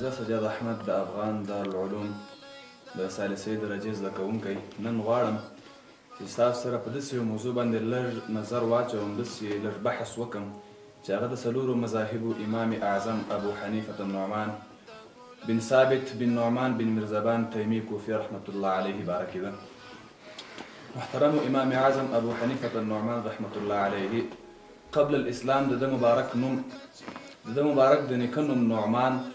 زه سجاد احمد د افغان دارالعلوم د ثالثې درجې زده کوونکی. نن غواړم چې ستاسو سره په داسې یو موضوع باندې لږ نظر واچوم، داسې لږ بحث وکم چې هغه د څلورو مذاهبو امام اعظم ابو حنیفة النعمان بن ثابت بن نعمان بن مرزبان تیمی کوفي رحمة الله علیه باره کې ده. محترم امام اعظم ابو حنیفة النعمان رحمة الله علیه قبل الاسلام د ده مبارک نوم، د ده مبارک د نیکه نوم نعمان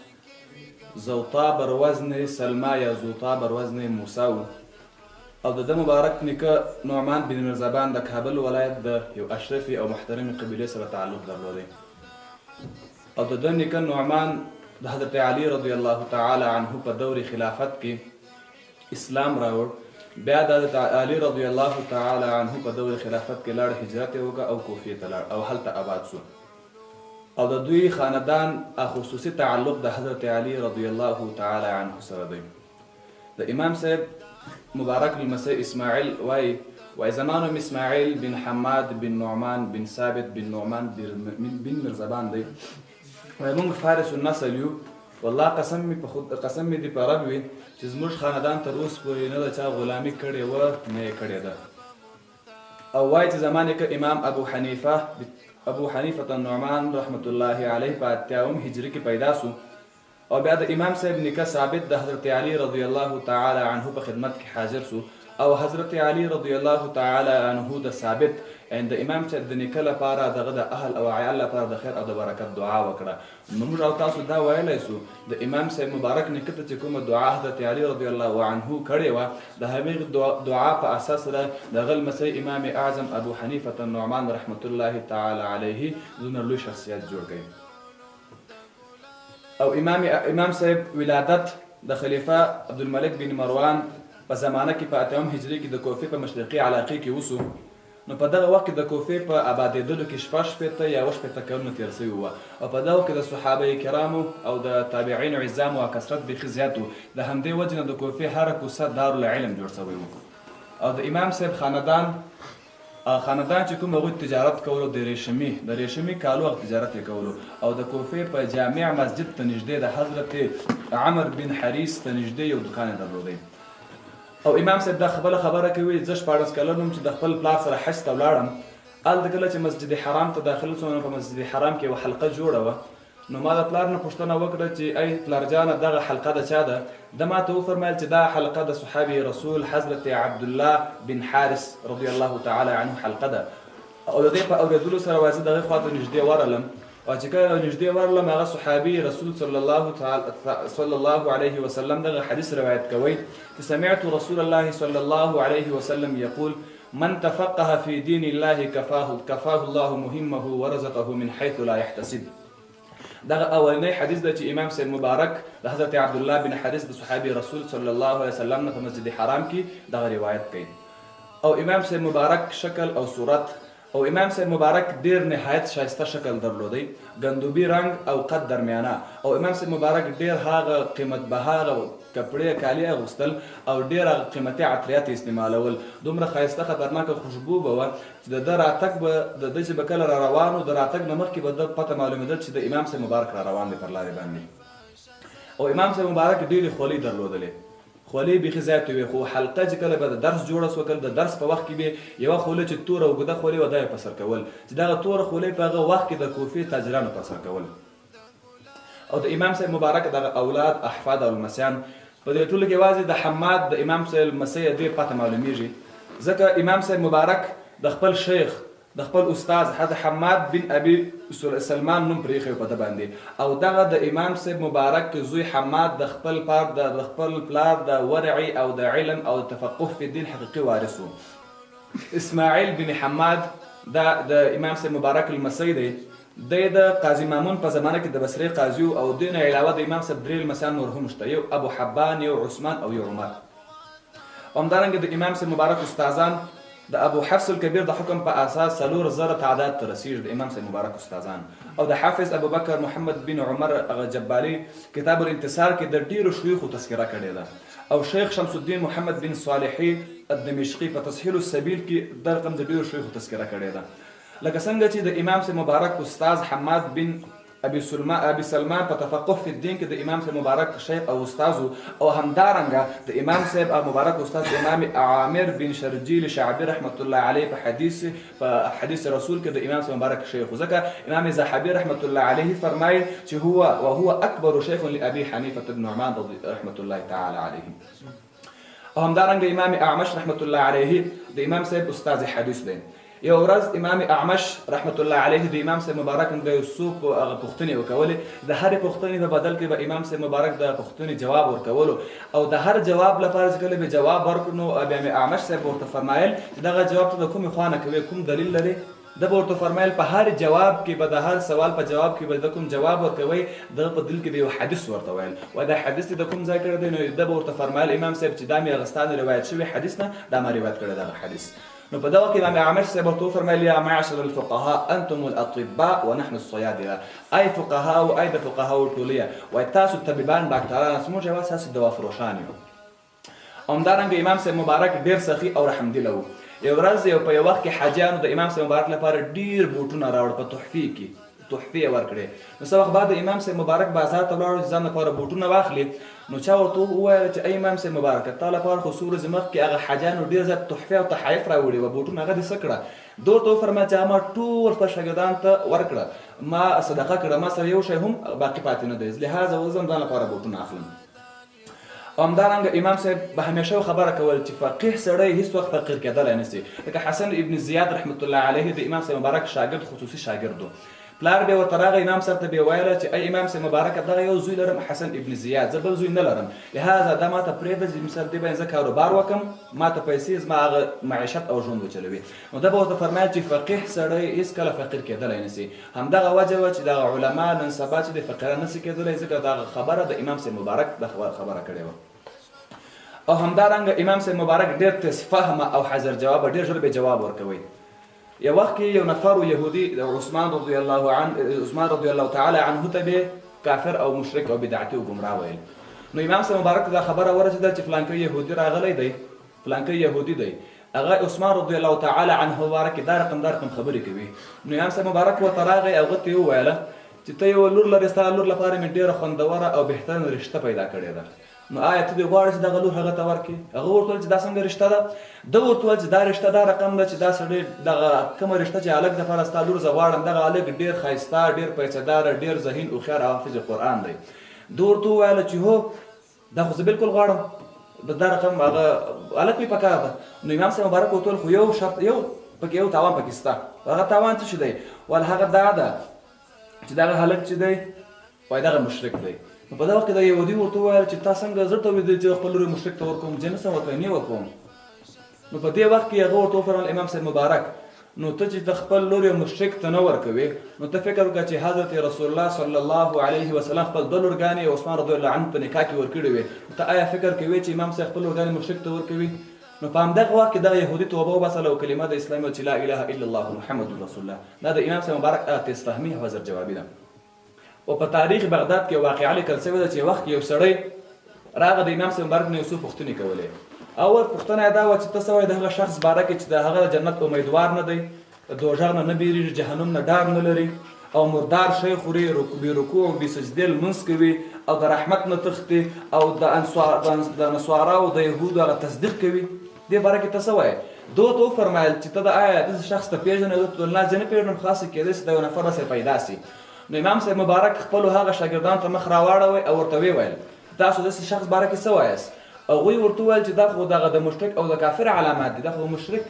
زوطا بر وزن سلما یا زوطا بر وزن موسی و، او د ده مبارک نیکه نعمان بن مرزبان د کابل ولایت د یو اشرفې او محترمې قبیلې سره تعلق درلودی. او د ده نیکه نعمان د حضرت علی رضی الله تعالی عنه په دور خلافت کې اسلام راوړ. بیا د حضرت علی رضی الله تعالی عنه په دور خلافت کې لاړ، هجرت یې وکړ او کوفې ته لاړ او هلته آباد سو. او د دوی خاندان خصوصي تعلق د حضرت علی رضی الله تعالی عنه سره دی. د امام صاحب مبارک لمسی اسماعیل وایي، وایي زما نوم اسماعیل بن حماد بن نعمان بن ثابت بن نعمان بن مرزبان دی. وایي موږ فارس النسل یو، والله قسم مې په خود قسم مې دې په رب وي چې زموږ خاندان تر اوس پورې نه د چا غلامي کړې وه نه یې کړې ده. او وایي چې زما نیکه امام ابو حنیفة النعمان رحمة الله علیه په اتیاوم هجري کې پیدا سو. او بیا د امام صاحب نیکه ثابت د حضرت علی رضی الله تعالی عنه په خدمت کې حاضر سو. او حضرت علی رضی الله تعالی عنه د ثابت د امام صاحب د نیکه لپاره دغه د اهل او عیال لپاره د خیر او د برکت دعا وکړه. نو موږ او تاسو دا ویلی سو د امام صاحب مبارک نیکه ته چې کومه دعا حضرت علی رضی الله عنه کړې وه، د هغې دعا په اساس سره د هغه لمسی امام اعظم ابو حنیفة النعمان رحمة الله تعالی علیه دومره لوی شخصیت جوړ کړي. او امام صاحب ولادت د خلیفه عبدالملک بن مروان په زمانه کې په اتم هجري کې د کوفې په مشرقي علاقې کې وسو. نو په دغه وخت کې د کوفې په آبادېدلو کې 66 یا 67 کلونه تېر سوي وه. او په دغه وخت کې د صحابه کرامو او د تابعینو عظامو او کثرت بیخي زیات و. د همدې وجې نه د کوفې هره کوڅه دارالعلم جوړ سوی و. او د امام صاحب خاندان چې کوم هغوی تجارت کولو، د ریشمي کالو هغه تجارت یې کولو. او د کوفې په جامع مسجد ته نږدې د حضرت عمر بن حریث ته نږدې یو دوکان یې درلودی. او امام صاحب دا خپله خبره کوي، زه 16 کلن وم چې د خپل پلار سره حج ته ولاړم. هلته کله چې مسجد حرام ته داخل سوم، نو په مسجد حرام کې یوه حلقه جوړه وه. نو ما د پلار نه پوښتنه وکړه چې ای پلار جانه دغه حلقه د چا ده؟ ده ما ته وفرمایل چې دا حلقه د صحابي رسول حضرت عبدالله بن حارث رضی الله تعالی عنه حلقه ده. او د دې په اورېدلو سره وایي زه دغې خوا ته نږدې ورغلم. او چې کله نږدې ورغلم، هغه صحابي رسول صلی الله علیه وسلم دغه حدیث روایت کوي چې سمعت رسول الله صلی الله علیه وسلم یقول من تفقه في دین الله کفاه الله مهمه ورزقه من حيث لا يحتسب. دغه اولنی حدیث ده چې امام صاحب مبارک د حضرت عبدالله بن حارث د صحابي رسول صلی الله علیه وسلم نه په مسجد حرام کې دغه روایت کوي. او امام صاحب مبارک شکل او صورت، او امام صاحب مبارک ډیر نهایت ښایسته شکل درلودی، ګندوبي رنګ او قد درمیانه. او امام صاحب مبارک ډیر هغه قیمت بهاغه کپړې کالي اغوستل او ډیر هغه قیمتي عطریات یې استعمالول. دومره ښایسته خطرناکه خوشبو به وه چې د ده راتګ به د ده چې به کله را روان و، د راتګ نه مخکې به ده پته معلومېدل چې د امام صاحب مبارک را روان دی پر لارې باندې. او امام صاحب مبارک ډېرې خولۍ درلودلې، خولۍ بیخي زیاتې وې، خو حلقه چې کله به د درس جوړه سوه، کله د درس په وخت کې به یوه خولۍ چې توره اوږده خولۍ وه دا یې په سر کول، چې دغه توره خولۍ په هغه وخت کې د کوفې تاجرانو پر سر کول. او د امام صاحب مبارک دغه اولاد احفاد او لمسیان په دې ټولو کې یوازې د حماد د امام صاحب لمسی دې پته معلومیږي، ځکه امام صاحب مبارک د خپل شیخ د خپل استاد حضرت حماد بن ابي سلمان نوم پرېښی په ده باندې. او دغه د امام صاحب مبارک زوی حماد د خپل پار د خپل پلار د ورعي او د علم او د تفقه فی الدین حقیقي وارث و. اسماعیل بن حماد دا د امام صاحب مبارک لمسی دی. دی د قاضي مامون په زمانه کې د بصرې قاضي و. او دې نه علاوه د امام صاحب درې لمسیان نور هم شته، یو ابو حبان، یو عثمان او یو عمر. همدارنګه د امام صاحب مبارک استادان د ابو حفص الکبیر د حکم په اساس 4000 تعداد ته رسیږي د امام صاحب مبارک استادان. او د حافظ ابو بکر محمد بن عمر هغه جبالي کتاب الانتصار کې د ډیرو شیوخو تذکره کړې ده. او شیخ شمس الدین محمد بن صالحي الدمشقي په تسهیل السبیل کې د رقم د ډیرو شیوخو تذکره کړې ده. لکه څنګه چې د امام صاحب مبارک استاد حماد بن ابي سلمہ ابي سلمان په تفقه فی الدین کې د امام صاحب مبارک شیخ او استاد او همدارنګه د امام صاحب او مبارک استاد امام عامر بن شرجیل شعبی رحمت الله علیه په حدیث رسول کې د امام صاحب مبارک شیخ، ځکه امام ذهبي رحمت الله علیه فرمایل چې هو وهو اکبر شیخ لابي حنیفه بن نعمان رحمت الله تعالی علیه. او همدارنګه امام اعمش رحمت الله علیه د امام صاحب استاد حدیث دی. یو ورځ امام اعمش رحمت الله علیه د امام صاحب مبارک د یو څو هغه پوښتنې وکولې، د هرې پوښتنې په بدل کې به امام صاحب مبارک د پوښتنې جواب ورکولو او د هر جواب لپاره چې کله به جواب ورکړو نو بیا مې اعمش صاحب ورته فرمایل چې دغه جواب ته د کومې خوا نه کوې، کوم دلیل لرې؟ ده به ورته فرمایل په هر جواب کې به د هر سوال په جواب کې به د کوم جواب ورکوي، دغه په دل کې به یو حدیث ورته ویل، وایي دا حدیث دې د کوم ځای کړی دی؟ نو ده به ورته فرمایل امام صاحب چې دا مې هغه ستا نه روایت شوی حدیث نه دا ما روایت کړی دغه حدیث. نو په دغه کې امام اعمش صاحب ورته وفرمایل یا معشر الفقهاء انتم الاطباء ونحن الصيادله، ای فقهاء او ای د فقهاو ټولیه، وایي تاسو طبیبان ډاکټران یاست، موږ یوازې تاسو دوا فروشان یو. همدارنګه امام صاحب مبارک ډېر سخي او رحمدله و. یو ورځ یو په یو وخت کې حاجیانو د امام صاحب مبارک لپاره ډېر بوټونه راوړ، په تحفې کې تحفې یې ورکړې. نو څه وخت بعد امام صاحب مبارک بازار ته ولاړو چې ځان لپاره بوټونه واخلي، نو چا ورته وویل چې ای امام صاحب مبارک تا لپاره خو څو ورځې مخکې هغه حاجیانو ډېر زیات تحفې او تحایف راوړي وه، بوټونه هغه دې څه کړه؟ ده ورته وفرمایل چې ما ټول خپل شاګردان ته ورکړه، ما صدقه کړه، ما سره یو شی هم باقي پاتې نه دی، لهذا اوس ځم ځان لپاره بوټونه اخلم. همدارنګه امام صاحب به همیشه خبره کول چې فقیه سړی هیڅ وخت فقیر کېدلی نه سي، لکه حسن ابن زیاد رحمت الله علیه د امام صاحب مبارک شاګرد، خصوصي شاګرد و. پلار به ورته راغی امام صاحب ته به ویل چې ای امام صاحب مبارک دغه یو زوی لرم حسن ابن زیاد، زه بل زوی نه لرم، لهذا دا ماته پرېږده چې مثال دې باندې زه کاروبار وکم، ماته پیسې زما هغه معیشت او ژوند وچلوي. نو ده به ورته فرمایل چې فقیه سړی هیڅکله فقیر کېدلی نه سي. همدغه وجه وه چې دغه علما نن سبا چې د فقیران نه سي کېدلی، ځکه دغه خبره د امام صاحب مبارک د خبره کړې وه. او همدارنګه امام صاحب مبارک ډېر تیز فهمه او حاضر جوابه، ډېر ژر به جواب ورکوي. یو وخت کې یو نفر یهودي عثمان رضی الله عنه عثمان رضی الله تعالی عنه ته به کافر او مشرک او بدعتي او ګمراه ویل. نو امام صاحب مبارک ته دا خبره ورسېده چې فلانکی یهودي راغلی دی، فلانکی یهودي دی، هغه عثمان رضی الله تعالی عنه مبارک دا رقم دا رقم خبرې کوي. نو امام صاحب مبارک ورته راغی او هغه ته یې وویله چې ته یوه لور لرې، ستا لور لپاره مې ډېره خوندوره او بهترینه رشته پیدا کړې ده، نو آیا ته دې غواړې چې دغه لور هغه ته ورکړې؟ هغه ورته وویل چې دا څنګه رشته ده؟ ده ورته وویل چې دا رشته دا رقم ده چې دا سړی دغه کومه رشته چې هلک دپاره ستا لور زه غواړم، دغه هلک ډېر ښایسته، ډېر پیسهداره، ډېر ذهین، هوښیار او حافظ قرآن دی. ده ورته وویل چې هو دا خو زه بالکل غواړم، بس دا رقم هغه هلک مې پکار ده. نو امام صاحب مبارک ورته وویل خو یو شرط، یو پکې یو تاوان پکې شته. هغه تاوان څه شي دی؟ ول هغه دا ده چې دغه هلک چې دی وایي دغه مشرک دی. نو په دغه وخت کې د یهودي ورته وویل چې تا څنګه زړه ته ویل چې خپل لور مشرک ته ورکوم، زه نه سم ورکوم، نه ورکوم. نو په دې وخت کې هغه ورته وفرمایل امام صاحب مبارک نو ته چې د خپل لور مشرک ته نه ورکوې، نو ته فکر وکړه چې حضرت رسول الله صلی الله علیه وسلم خپل دوه لورګانې عثمان رضی الله عنه په نکاح کې ورکړې وې، ته آیا فکر کوې چې امام صاحب خپل لورګانې مشرک ته ورکوي؟ نو په همدغه وخت کې دغه یهودي توبه وباسله او کلمه د اسلام چې لا اله الا الله محمد رسول الله. دا د امام صاحب مبارک هغه تیز فهمي او حاضر جوابي ده. او په تاریخ بغداد کې واقعه لیکل شوې ده چې وخت یو سړی راغی د امام صاحب مبارک نه یو څو پوښتنې کولې. اول پوښتنه یې دا وه چې ته څه وایې د هغه شخص باره کې چې د هغه د جنت امیدوار نه دی، د دوږخ نه نه بیریږي، جهنم نه ډار نه لري او مردار شی خوري، بې رکوع بې سجدې لمونځ کوي او د رحمت نه تښتي او د نصاراو د یهودو هغه تصدیق کوي، دې باره کې ته څه وایې؟ ده ورته وفرمایل چې ته د آیا داسې شخص ته پېژنې؟ ده ورته وویل نه زه نه پېژنم، خو هسې کېدای شي دا یو نفر داسې پیدا سي. نو امام صاحب مبارک خپلو هغه شاګردانو ته مخ راواړوی او ورته ویې ویل تاسو داسې شخص باره کې څه وایاست؟ هغوی ورته وویل چې دا خو دغه د مشرک او د کافر علامات دي، دا خو مشرک.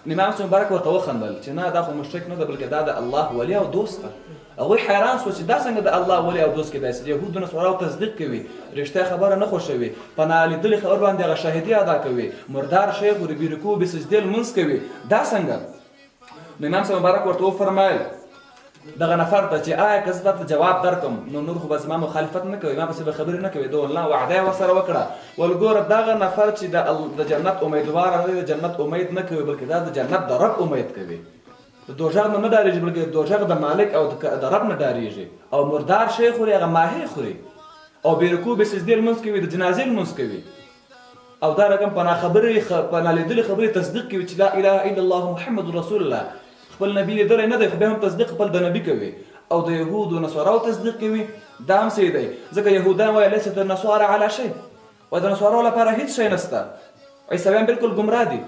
نو امام صاحب مبارک ورته وخندل چې نه دا خو مشرک نه ده، بلکې دا د الله ولي او دوست ده. هغوی حیران سو چې دا څنګه د الله ولي او دوست کېدای سي؟ یهودو نصاراو تصدیق کوي، رښتیا خبره نه خوښوي، په نالیدلې خبر باندې هغه شاهدي ادا کوي، مردار شی خوري، بې رکوع بې سجدې لمونځ کوي، دا څنګه؟ نو امام صاحب مبارک ورته وفرمایل دغه نفر ته چې آیا که زه تاته جواب درکم نو نور خو به زما مخالفت نه کوي، ما پسې به خبرې نه کوي. ده ویل نه، وعده یې ورسره وکړه. ول ګوره دغه نفر چې د جنت امیدوار نه دی، د جنت امید نه کوي، بلکې دا د جنت د رب امید کوي، د دوږخ نه نه ډارېږي، بلکې د دوږخ د مالک او د رب نه ډارېږي، او مردار شی خوري، هغه ماهی خوري، او بې رکوع بې سجدې لمونځ کوي، د جنازې لمونځ کوي، او دا رقم په ناخبرې په نالیدلې خبرې تصدیق کوي چې لا اله الا الله محمد رسول الله. خپل نبی لیدلی نه دی خو بیا هم تصدیق خپل د نبی کوي، او د یهودو نصاراو تصدیق کوي، دا هم صحیح دی، ځکه یهودان وایي لیست النصارى علی شیء، وایي د نصاراو لپاره هیڅ شی نشته، عیسویان بالکل ګمراه دي.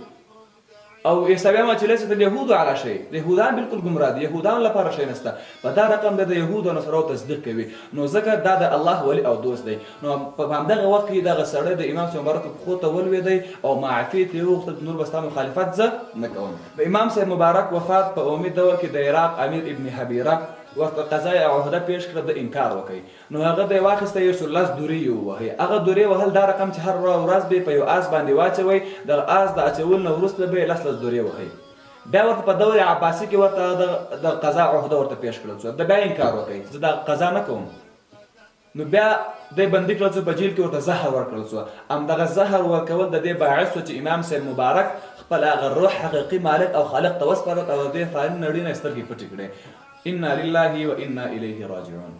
او عیسویان وایي چې لیست الیهود علی شیء، د یهودان بالکل ګمراه دي، یهودانو لپاره شی نشته. په دا رقم د یهودو نصاراو تصدیق کوي، نو ځکه دا د الله ولي او دوست دی. نو په همدغه وخت کې دغه سړی د امام صاحب مبارک پښو ته ولوېدی او معافي ته یې وغوښتل چې نور به ستا مخالفت زه نه کوم. د امام صاحب مبارک وفات په عمومي دور کې د عراق امیر ابن حبیره ورته قضا او عهده پیش کړه، ده انکار وکړ، نو هغه دی واخیسته یو سل لس دورې یې ووهی. هغه دورې وهل دا رقم چې هر ورځ به یې په یو آس باندې واچوی، دغه آس د اچولو نه وروسته به یې لس لس دورې وهی. بیا ورته په دور عباسي کې ورته د قضا عهده ورته پیش کړل شوه، ده بیا انکار وکړ، زه دا قضا نه کوم. نو بیا دی بندي کړل شو، په جیل کې ورته زهر ورکړل شو. همدغه زهر ورکول د دې باعث شو چې امام صاحب مبارک خپل هغه روح حقیقي مالک او خالق ته وسپارل او د دې فاني نړۍ نه یې سترګې پټې کړې. انا لله و انا الیه راجعون.